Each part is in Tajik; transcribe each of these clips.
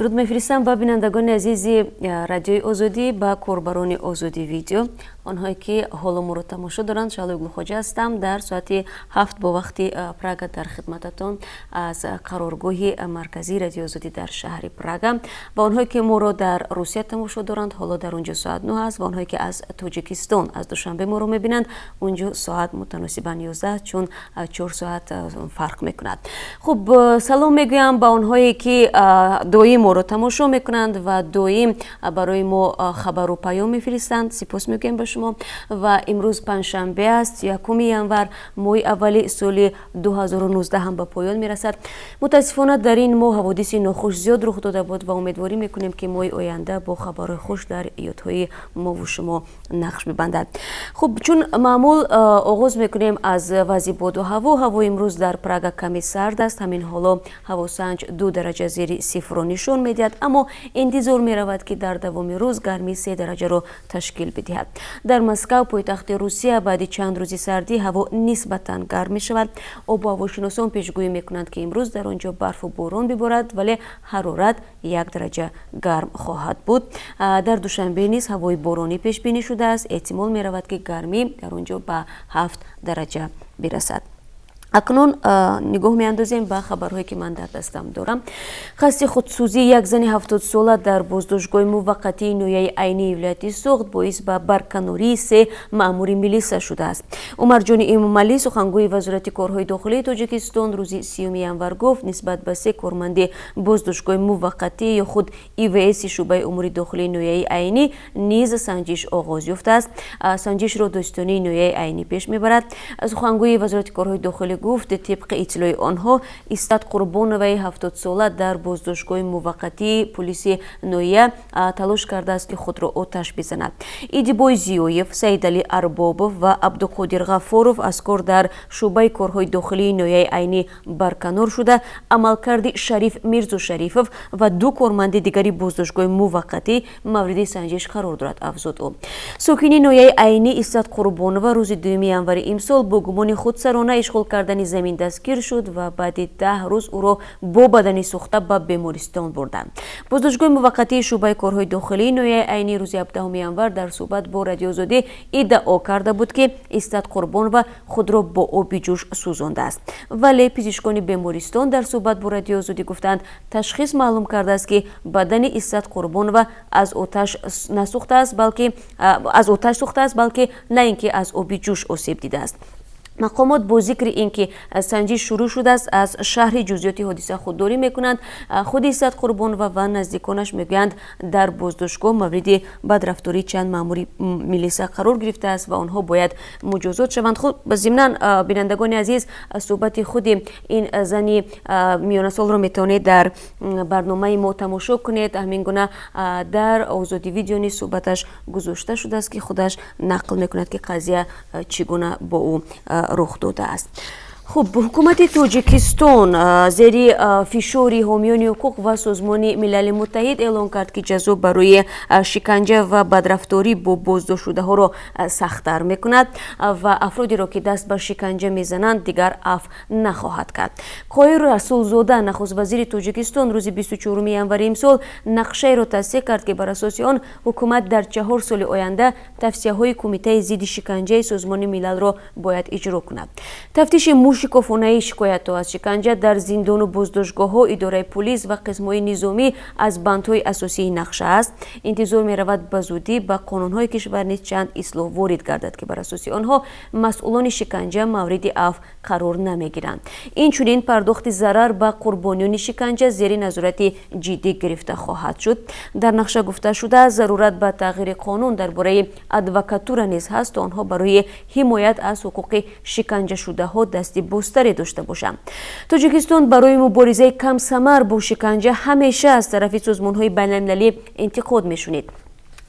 Дуруд мефиристам ба бинандагони азизи Радиои Озодӣ, ба корбарони Озодӣ Видео, онҳое ки ҳоло моро тамошо доранд. Шаҳлои Гулхоҷа ҳастам, дар соати 7 бо вақти Прага дар хидмататон аз қароргоҳи марказии Радиои Озодӣ дар шаҳри Прага. Ва онҳое ки моро дар Русия тамошо доранд, ҳоло дар он ҷо соат 9 аст. Ва онҳое ки аз Тоҷикистон, аз Душанбе моро мебинанд, он ҷо соат мутаносибан 11, чун 4 соат фарқ мекунад. Хуб, салом мегӯям ба онҳое ки доим моро тамошо мекунанд ва доим барои мо хабару паём мефиристанд. Сипос мегӯем ба шумо. Ва имрӯз панҷшанбе аст, 1 январ, моҳи аввали соли 2019 ҳам ба поён мерасад. Мутаассифона, дар ин моҳ ҳаводиси нохуш зиёд рух дода буд ва умедворӣ мекунем, ки моҳи оянда бо хабарҳои хуш дар ёдҳои мову шумо нақш мебандад. Хуб, чун маъмул, оғоз мекунем аз вазъи боду ҳаво. Ҳавои имрӯз дар Прага каме сард аст. Ҳамин ҳоло ҳавосанҷ 2 дараҷа зери сифрро нишон медиҳад, аммо интизор меравад, ки дар давоми рӯз гармӣ 3 дараҷаро ташкил бидиҳад. Дар Москав, пойтахти Русия, баъди чанд рӯзи сардӣ ҳаво нисбатан гарм мешавад. Обу ҳавошиносон пешгӯӣ мекунанд, ки имрӯз дар он ҷо барфу борон биборад, вале ҳарорат 1 дараҷа гарм хоҳад буд. Дар Душанбе низ ҳавои боронӣ пешбинӣ шудааст. Эҳтимол меравад, ки гармӣ дар он ҷо ба 7 дараҷа бирасад. Акнун нигоҳ меандозем ба хабарҳое, ки ман дар дастам дорам. Қасди худсӯзии як зани 70-сола дар боздоштгоҳи муваққатии ноҳияи Айнии вилояти Суғд боис ба барканории се маъмури милиса шудааст. Умарҷони Эмомалӣ, сухангӯи Вазорати корҳои дохилии Тоҷикистон, рӯзи 30 январ гуфт, нисбат ба се корманди боздоштгоҳи муваққатӣ ё худ ИВС шӯъбаи умури дохилии ноҳияи Айнӣ низ санҷиш оғоз ёфтааст. Санҷишро додситонии ноҳияи Айнӣ пеш мебарад. Сухангӯи Вазорати корҳои дохилӣ гуфт, тибқи иттилои онҳо, Истат Қурбоноваи 70-сола дар боздоштгоҳи муваққатии пулиси ноҳия талош кардааст, ки худро оташ бизанад. Идибой Зиёев, Саидалӣ Арбобов ва Абдуқодир Ғаффоров аз кор дар шӯъбаи корҳои дохилии ноҳияи Айнӣ барканор шуда, амалкарди Шариф Мирзошарифов ва ду корманди дигари боздоштгоҳи муваққатӣ мавриди санҷиш қарор дорад, афзуд ӯ. Сокини ноҳияи Айнӣ Истат Қурбонова рӯзи 2 январи имсол бо гумони худсарона ишғол кардани замин дастгир шуд ва баъди 10 рӯз ӯро бо бадани сӯхта ба бемористон бурданд. Боздоштгоҳи муваққатии шӯъбаи корҳои дохилии ноҳияи Айнӣ рӯзи 17 январ дар суҳбат бо Радиоозодӣ иддао карда буд, ки Истат Қурбонова худро бо оби ҷӯш сӯзондааст, вале пизишкони бемористон дар суҳбат бо Радиоозодӣ гуфтанд, ташхис маълум кардааст, ки бадани Истат Қурбонова аз оташ насӯхтааст, балки аз оташ сӯхтааст, балки на ин ки аз оби ҷӯш осеб дидааст. Мақомот бо зикри ин ки санҷиш шурӯъ шудааст, аз шарҳи ҷузъиёти ҳодиса худдорӣ мекунанд. Худи Истат Қурбонова ва наздиконаш мегӯянд, дар боздоштгоҳ мавриди бадрафтории чанд маъмури милиса қарор гирифтааст ва онҳо бояд муҷозот шаванд. Худ зимнан, бинандагони азиз, суҳбати худи ин зани миёнасолро метавонед дар барномаи мо тамошо кунед. Ҳамин гуна дар Озодӣ Видео низ суҳбаташ гузошта шудааст, ки худаш нақл мекунад, ки қазия чӣ гуна бо ӯ рух додааст. Хуб, ҳукумати Тоҷикистон зери фишори ҳомиёни ҳуқуқ ва Созмони Милали Муттаҳид эълон кард, ки ҷазо барои шиканҷа ва бадрафторӣ бо боздоштшудаҳоро сахттар мекунад ва афродеро, ки даст ба шиканҷа мезананд, дигар афв нахоҳад кард. Қоҳир Расулзода, нахуствазири Тоҷикистон, рӯзи 24 январи имсол нақшаеро тасдиқ кард, ки бар асоси он ҳукумат дар 4 соли оянда тавсияҳои Кумитаи зидди шиканҷаи Созмони Милалро бояд иҷро кунад. Тафтиши мушикофонаи шикоятҳо аз шиканҷа дар зиндону боздоштгоҳҳо, идораи пулис ва қисмҳои низомӣ аз бандҳои асосии нақша аст. Интизор меравад, ба зудӣ ба қонунҳои кишвар низ чанд ислоҳ ворид гардад, ки бар асоси онҳо масъулони шиканҷа мавриди афв қарор намегиранд. Инчунин пардохти зарар ба қурбониёни шиканҷа зери назорати ҷиддӣ гирифта хоҳад шуд. Дар нақша гуфта шудааст, зарурат ба тағйири қонун дар бораи адвокатура низ ҳаст, то онҳо барои ҳимоят аз ҳуқуқи шиканҷашудаҳо дасти бозтаре дошта бошанд. Тоҷикистон барои муборизаи камсамар бо шиканҷа ҳамеша аз тарафи созмонҳои байналмилалӣ интиқод мешунид.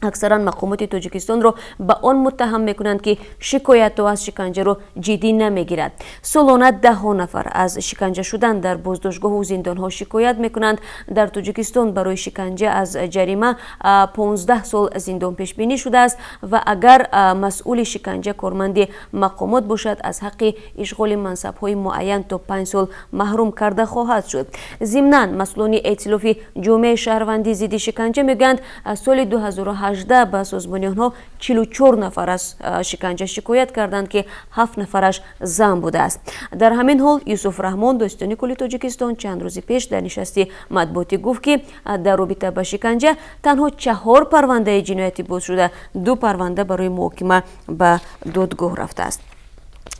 Аксаран мақомоти Тоҷикистонро ба он муттаҳам мекунанд, ки шикоятҳо аз шиканҷаро ҷиддӣ намегирад. Солона даҳҳо нафар аз шиканҷа шудан дар боздоштгоҳу зиндонҳо шикоят мекунанд. Дар Тоҷикистон барои шиканҷа аз ҷарима 15 сол зиндон пешбинӣ шудааст ва агар масъули шиканҷа корманди мақомот бошад, аз ҳаққи ишғоли мансабҳои муайян то 5 сол маҳрум карда хоҳад шуд. Зимнан, масъулони эътилофи ҷомеаи шаҳрвандӣ зидди шиканҷа мегӯянд, аз соли 2018 ба созмони онҳо 44 нафар аз шиканҷа шикоят карданд, ки 7 нафараш зан будааст. Дар ҳамин ҳол, Юсуф Раҳмон, додситони кулли Тоҷикистон, чанд рӯзи пеш дар нишасти матбуотӣ гуфт, ки дар робита ба шиканҷа танҳо чаҳор парвандаи ҷиноятӣ боз шуда, ду парванда барои муҳокима ба додгоҳ рафтааст.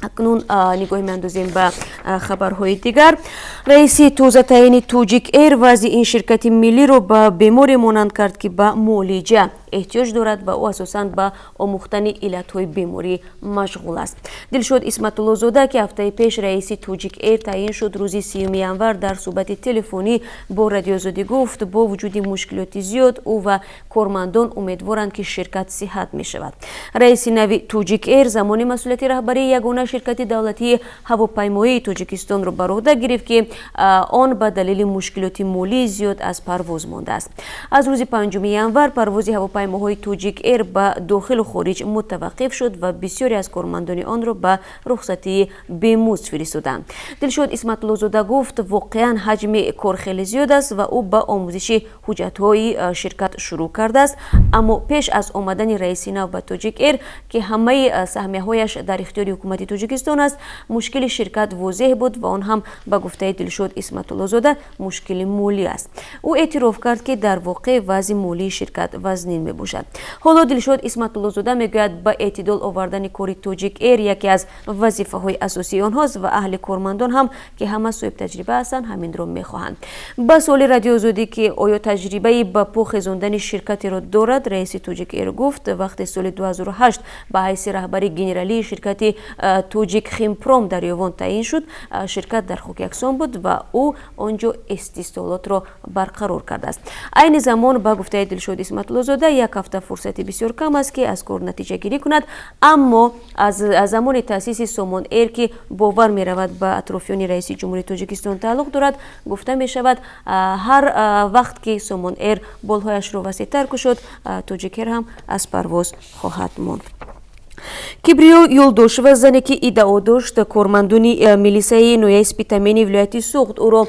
Акнун нигоҳ меандозем ба хабарҳои дигар. Раиси тозатаъини Тоҷик Эйр вазъи ин ширкати миллиро ба беморе монанд кард, ки ба муолиҷа эҳтиёҷ дорад ва ӯ асосан ба омӯхтани иллатҳои беморӣ машғул аст. Дилшод Исматуллозода, ки ҳафтаи пеш раиси Тоҷик Эйр таъин шуд, рӯзи 30 январ дар суҳбати телефонӣ бо Радиозодӣ гуфт, бо вуҷуди мушкилоти зиёд, ӯ ва кормандон умедворанд, ки ширкат сиҳат мешавад. Раиси нави Тоҷик Эйр замони масъулияти раҳбарии ягона ширкати давлатии ҳавопаймоии Тоҷикистонро бар уҳда гирифт, ки он ба далели мушкилоти молии зиёд аз парвоз мондааст. Аз рӯзи 5 январ парвози ҳавопаймоҳои Тоҷик Эйр ба дохилу хориҷ мутаваққиф шуд ва бисёре аз кормандони онро ба рухсатии бемузд фиристоданд. Дилшод Исматуллозода гуфт, воқеан ҳаҷми кор хеле зиёд аст ва ӯ ба омӯзиши ҳуҷҷатҳои ширкат шурӯъ кардааст. Аммо пеш аз омадани раиси нав ба Тоҷик Эйр, ки ҳамаи саҳмияҳояш дар ихтиёри ҳукумати Тоҷикистон аст, мушкили ширкат возеҳ буд ва он ҳам, ба гуфтаи Дилшод Исматуллозода, мушкили молӣ аст. Ӯ эътироф кард, ки дар воқеъ вазъи молии ширкат вазнин мебошад. Ҳоло Дилшод Исматуллозода мегӯяд, ба эътидол овардани кори Тоҷик Эйр яке аз вазифаҳои асосии онҳост ва аҳли кормандон ҳам, ки ҳама соҳибтаҷриба ҳастанд, ҳаминро мехоҳанд. Ба суоли Радиозодӣ, ки оё таҷрибаи ба по хезондани ширкатеро дорад, раиси Тоҷик Эйр гуфт, вақте соли 2008 ба ҳайси раҳбари генералии ширкати Тоҷик Химпром дар Ёвон таъин шуд, ширкат дар хоки яксон буд ва ӯ он ҷо истеҳсолотро барқарор кардааст. Айни замон, ба гуфтаи Дилшод Исматуллозода, як ҳафта фурсати бисёр кам аст, ки аз кор натиҷагирӣ кунад. Аммо аз замони таъсиси Сомон Эйр, ки бовар меравад, ба атрофиёни раиси ҷумҳурии Тоҷикистон тааллуқ дорад, гуфта мешавад, ҳар вақт ки Сомон Эйр болҳояшро васеътар кушод, Тоҷик Эйр ҳам аз парвоз хоҳад монд. Кибриё Юлдошева, зане ки иддао дошт, кормандони милисаи ноҳияи Спитамени вилояти Суғд ӯро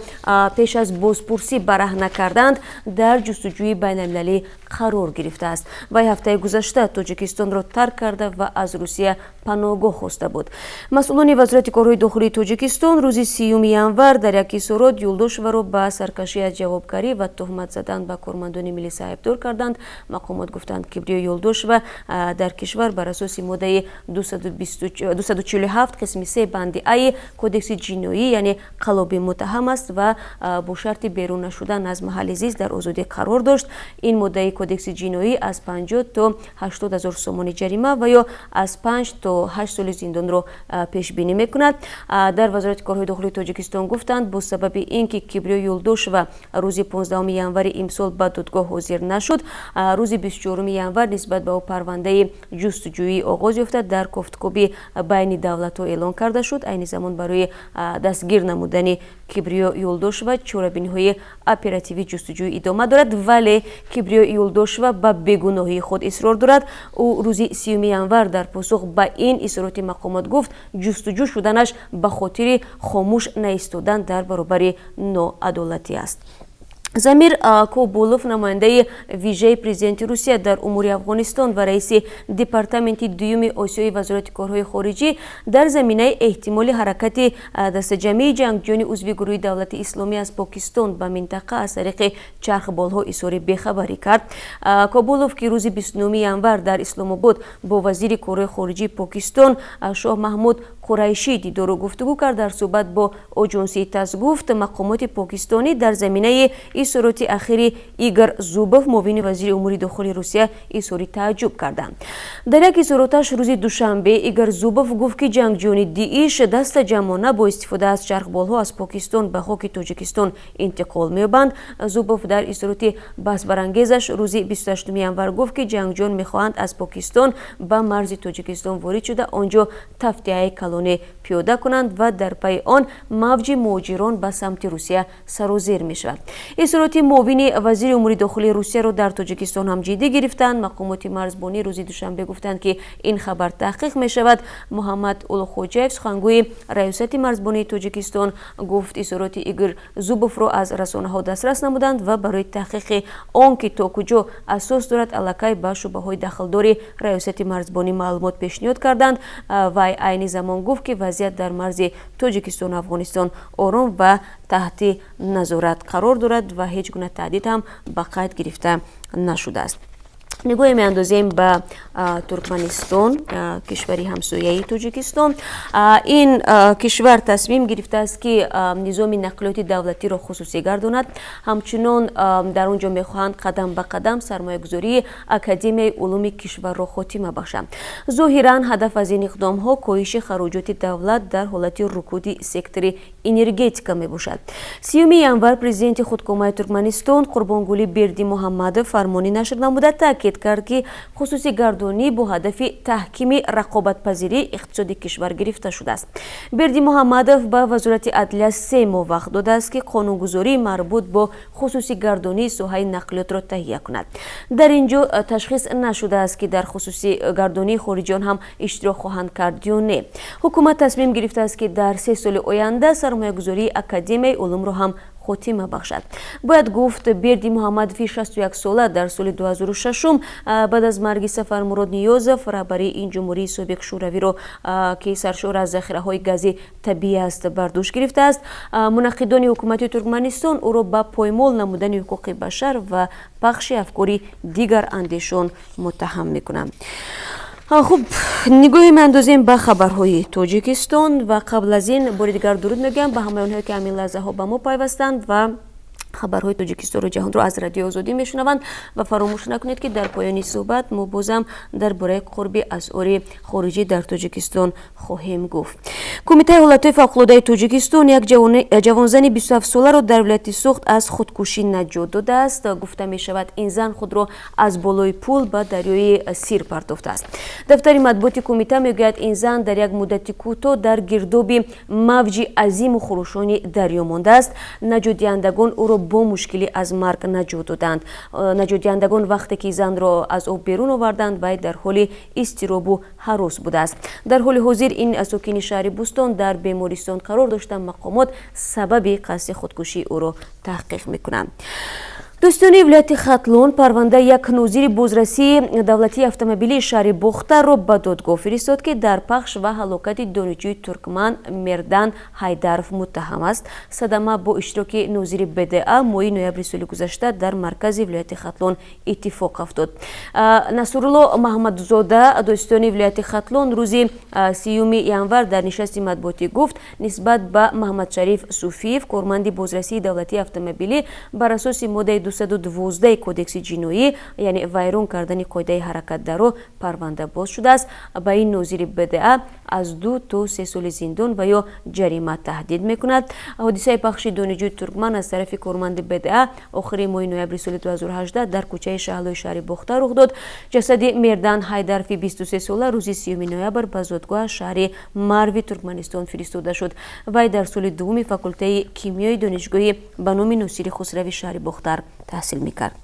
пеш аз бозпурсӣ бараҳна карданд, дар ҷустуҷӯи байналмилалӣ қарор гирифтааст. Вай ҳафтаи гузашта Тоҷикистонро тарк карда ва аз Русия паноҳгоҳ хоста буд. Масъулони Вазорати корҳои дохилии Тоҷикистон рӯзи 30 январ дар як изҳорот Юлдошеваро ба саркашӣ аз ҷавобгарӣ ва туҳмат задан ба кормандони милиса айбдор карданд. Мақомот гуфтанд, Кибриё Юлдошева дар кишвар бар асоси моддаи 247 қисми 3 банди аи Кодекси ҷиноӣ, яъне қаллобӣ, муттаҳам аст ва бо шарти берун нашудан аз маҳалли зист дар озодӣ қарор дошт. Ин моддаи Кодекси ҷиноӣ аз 50 то 80 ҳазор сомонӣ ҷарима ва ё аз 5 то 8 соли зиндонро пешбинӣ мекунад. Дар Вазорати корҳои дохилии Тоҷикистон гуфтанд, бо сабаби ин ки Кибриё Юлдошева рӯзи 15 январи имсол ба додгоҳ ҳозир нашуд, рӯзи 24 январ нисбат ба ӯ парвандаи ҷустуҷӯӣ оғоз ёфта, дар кофтукоби байни давлатҳо эълон карда шуд. Айни замон барои дастгир намудани Кибриё Юлдошева чорабиниҳои оперативии ҷустуҷӯӣ идома дорад, вале Кибриё Юлдошева ба бегуноҳии худ исрор дорад. Ӯ рӯзи 30 январ дар посух ба ин изҳороти мақомот гуфт, ҷустуҷӯ шуданаш ба хотири хомӯш наистодан дар баробари ноадолатӣ аст. Замир Кобулов, намояндаи вижаи президенти Русия дар умури Афғонистон ва раиси департаменти дуюми Осиёи Вазорати корҳои хориҷӣ, дар заминаи эҳтимоли ҳаракати дастаҷамъии ҷангҷӯёни узви гурӯҳи Давлати Исломӣ аз Покистон ба минтақа аз тариқи чархболҳо изҳори бехабарӣ кард. Кобулов, ки рӯзи 29 январ дар Исломобод бо вазири корҳои хориҷии Покистон Шоҳ Маҳмуд Қурайшӣ дидору гуфтугӯ кард. Дар суҳбат бо оҷонсии ТАСС гуфт, мақомоти покистонӣ дар заминаи изҳороти ахири Игор Зубов, муовини вазири умури дохилии Русия, изҳори тааҷҷуб карданд. Дар як изҳороташ рӯзи душанбе Игор Зубов гуфт, ки ҷангҷӯёни ДИИШ дастаҷамъона бо истифода аз чархболҳо аз Покистон ба хоки Тоҷикистон интиқол меёбанд. Зубов дар изҳороти баҳсбарангезаш рӯзи 28 январ гуфт, ки ҷангҷӯён мехоҳанд аз Покистон ба марзи Тоҷикистон ворид шуда, он ҷо тавтиаи калоне пиёда кунанд ва дар пайи он мавҷи муҳоҷирон ба самти Русия сарозер мешавад. Изҳороти муовини вазири умури дохилии Русияро дар Тоҷикистон ҳам ҷиддӣ гирифтанд. Мақомоти марзбонӣ рӯзи душанбе гуфтанд, ки ин хабар таҳқиқ мешавад. Муҳаммад Улуғхоҷаев, сухангӯи Раёсати марзбонии Тоҷикистон, гуфт, изҳороти Игор Зубовро аз расонаҳо дастрас намуданд ва барои таҳқиқи он ки то куҷо асос дорад, аллакай ба шӯъбаҳои дахлдори Раёсати марзбонӣ маълумот пешниҳод карданд. Вай айни замон гуфт, ки вазъият дар марзи Тоҷикистону Афғонистон ором ва таҳти назорат қарор дорад ва ҳеҷ гуна таҳдид ҳам ба қайд гирифта нашудааст. Нигоҳе меандозем ба Туркманистон, кишвари ҳамсояи Тоҷикистон. Ин кишвар тасмим гирифтааст, ки низоми нақлиёти давлатиро хусусӣ гардонад. Ҳамчунон дар он ҷо мехоҳанд қадам ба қадам сармоягузории Академияи улуми кишварро хотима бахшанд. Зоҳиран, ҳадаф аз ин иқдомҳо коҳиши хароҷоти давлат дар ҳолати рукуди сектори энергетика мебошад. 30 январ президенти худкомаи Туркманистон Қурбонгулӣ Бердимуҳаммадов фармонӣ нашр намуда, таъкид кард, ки хусусигардонӣ бо ҳадафи таҳкими рақобатпазирии иқтисоди кишвар гирифта шудааст. Бердимуҳаммадов ба Вазорати адлия 3 моҳ вақт додааст, ки қонунгузории марбут бо хусусигардонии соҳаи нақлиётро таҳия кунад. Дар ин ҷо ташхис нашудааст, ки дар хусусигардонии хориҷиён ҳам иштирок хоҳанд кард ё не. Ҳукумат тасмим гирифтааст, ки дар 3 соли оянда сармоягузории Академияи улумро ҳам хотима бахшад. Бояд гуфт, Бердимуҳаммадови 61 сола дар соли 2006 баъд аз марги Сафармурод Ниёзов раҳбарии ин ҷумҳурии собиқ Шӯравиро, ки саршор аз захираҳои гази табиӣ аст, бар дӯш гирифтааст. Мунаққидони ҳукумати Туркманистон ӯро ба поймол намудани ҳуқуқи башар ва пахши афкори дигарандешон муттаҳам мекунанд. Хуб, нигоҳе меандозем ба хабарҳои Тоҷикистон ва қабл аз ин бори дигар дуруд мегӯям ба ҳамаи онҳое, ки ҳамин лаҳзаҳо ба мо пайвастанд ва хабарҳои Тоҷикистону ҷаҳонро аз Радиои Озодӣ мешунаванд. Ва фаромӯш накунед, ки дар поёни суҳбат мо бозам дар бораи қурби асъори хориҷӣ дар Тоҷикистон хоҳем гуфт. Кумитаи ҳолатҳои фавқулодаи Тоҷикистон як ҷавонзани 27-соларо дар вилояти Суғд аз худкушӣ наҷот додааст. Гуфта мешавад, ин зан худро аз болои пул ба дарёи Сир партофтааст. Дафтари матбуоти кумита мегӯяд, ин зан дар як муддати кӯтоҳ дар гирдоби мавҷи азиму хурӯшони дарё мондааст. Наҷотдиҳандагон ӯро бо мушкилӣ аз марг наҷот доданд. Наҷотдиҳандагон вақте ки занро аз об берун оварданд, вай дар ҳоли изтиробу ҳарос будааст. Дар ҳоли ҳозир ин сокини шаҳри Бӯстон дар бемористон қарор дошта, мақомот сабаби қасди худкушии ӯро таҳқиқ мекунанд. Дӯстони вилояти Хатлон парвандаи як нозири бозрасии давлатии автомобилии шаҳри Бохтарро ба додгоҳ фиристод, ки дар пахш ва ҳалокати донишҷӯи туркман Мердан Ҳайдаров муттаҳам аст. Садама бо иштироки нозири БДА моҳи ноябри соли гузашта дар маркази вилояти Хатлон иттифоқ афтод. Насрулло Маҳмадзода, додситони вилояти Хатлон, рӯзи 30 январ дар нишасти матбуотӣ гуфт, нисбат ба Маҳмадшариф Суфиев, корманди бозрасии давлатии автомобилӣ, бар асоси моддаи 212 Кодекси ҷиноӣ, яъне вайрон кардани қоидаи ҳаракат дар роҳ, парванда боз шудааст. Ба ин нозири БДА аз 2 то 3 соли зиндон ва ё ҷарима таҳдид мекунад. Ҳодисаи пахши донишҷӯи туркман аз тарафи корманди БДА охири моҳи ноябри соли 2018 дар кӯчаи Шаҳлои шаҳри Бохтар рух дод. Ҷасади Мердан Ҳайдарови 23-сола рӯзи 30 ноябр ба зодгоҳаш, шаҳри Марви Туркманистон, фиристода шуд. Вай дар соли дуввуми факултаи кимиёи донишгоҳи ба номи Носири Хусрави шаҳри Бохтар таҳсил мекард.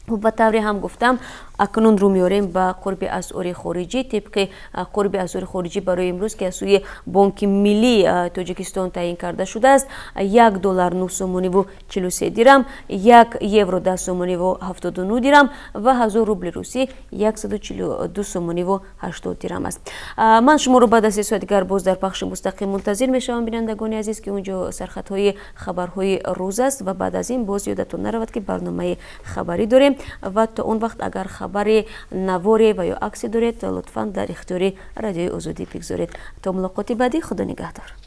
Ба тавре ҳам гуфтам, акнун рӯ меорем ба қурби асъори хориҷӣ. Тибқи қурби асъори хориҷӣ барои имрӯз, ки аз сӯи Бонки миллии Тоҷикистон таъин карда шудааст, 1 доллар 9 сомониву 43 дирам, 1 евро 10 сомониву 79 дирам ва 1000 рубли русӣ 142 сомониву 80 дирам аст. Ман шуморо баъд аз 3 соат дигар боз дар пахши мустақим мунтазир мешавам, бинандагони азиз, ки он ҷо сархатҳои хабарҳои рӯз аст. Ва баъд аз ин боз ёдатон наравад, ки барномаи хабарӣ дорем. Ва то он вақт агар хабар Хабари, наворе ва ё аксе доред, лутфан дар ихтиёри Радиои Озодӣ бигзоред. То мулоқоти баъдӣ, худо нигаҳдор.